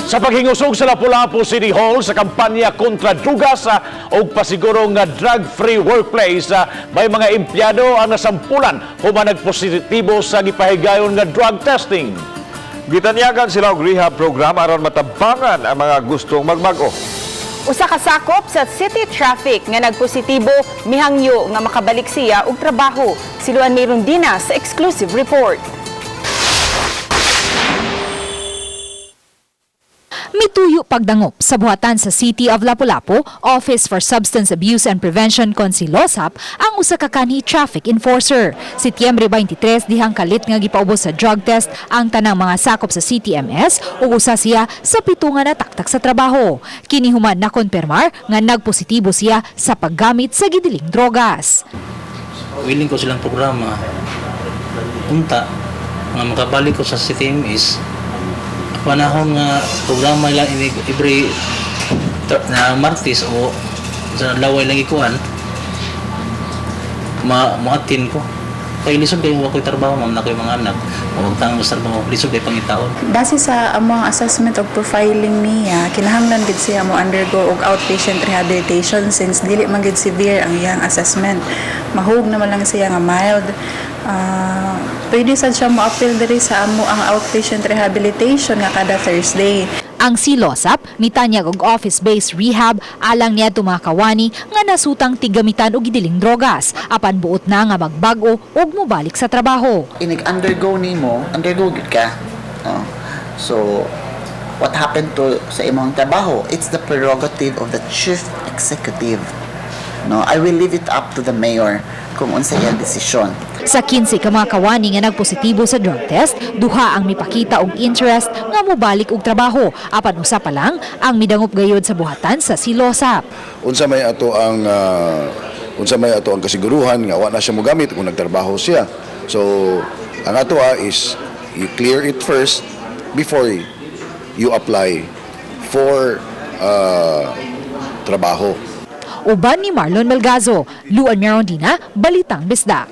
Sa paghingusog sa Lapu-Lapu City Hall sa kampanya kontra drugas ug pasiguro nga drug-free workplace, may mga empleyado ang nasampulan human nagpositibo sa gipahigayon nga drug testing. Gitanyagan sila og rehab program aron matabangan ang mga gustong magbag-o. Usa ka sakop sa city traffic nga nagpositibo, mihangyo nga makabalik siya og trabaho. Si Luan Mirundina sa exclusive report. Mituyo pagdangop sa buhatan sa City of Lapu-Lapu, Office for Substance Abuse and Prevention kon si LOSAP, ang usa ka kanhi traffic enforcer. Setyembre 23 dihang kalit nga gipaubos sa drug test ang tanang mga sakop sa CTMS ug usa siya sa 7 nga nataktak sa trabaho. Kini human nakonpermar nga nagpositibo siya sa paggamit sa gidiling drogas. Willing ko silang programa unta nga makabalik ko sa CTMS panahon nga programa lang ini every na Martes o sa laway lang ikuan ma moatin ko kay lisod kayo, wa ko'y trabaho, ma'am, na ko'y mga anak, o tang sa trabaho, lisod kay pangitaon. Base sa among assessment of profiling niya, kinahanglan gid siya mo undergo og outpatient rehabilitation since dili man gid severe ang iyang assessment. Mahug naman lang siya nga mild. Pwede sad siya mo appeal diri sa amo ang outpatient rehabilitation nga kada Thursday. Ang silosap mitanyag og office-based rehab alang niya mga kawani nga nasutang tiggamitan og gidiling drogas apan buot na nga magbag-o ug mobalik sa trabaho. Inig-undergo nimo, undergo gid ka. No? So, what happened to sa imong trabaho? It's the prerogative of the chief executive. No, I will leave it up to the mayor kung unsa iyang desisyon. Sa 15 ka mga kawani nga nagpositibo sa drug test, duha ang mipakita og interest nga mobalik og trabaho apan usa pa lang ang midangop gayod sa buhatan sa silosap. Unsa may ato ang kasiguruhan nga wa na siya mogamit kung nagtrabaho siya? So ang ato is you clear it first before you apply for trabaho. Uban ni Marlon Melgazo, Luan Merondina, Balitang Bisdak.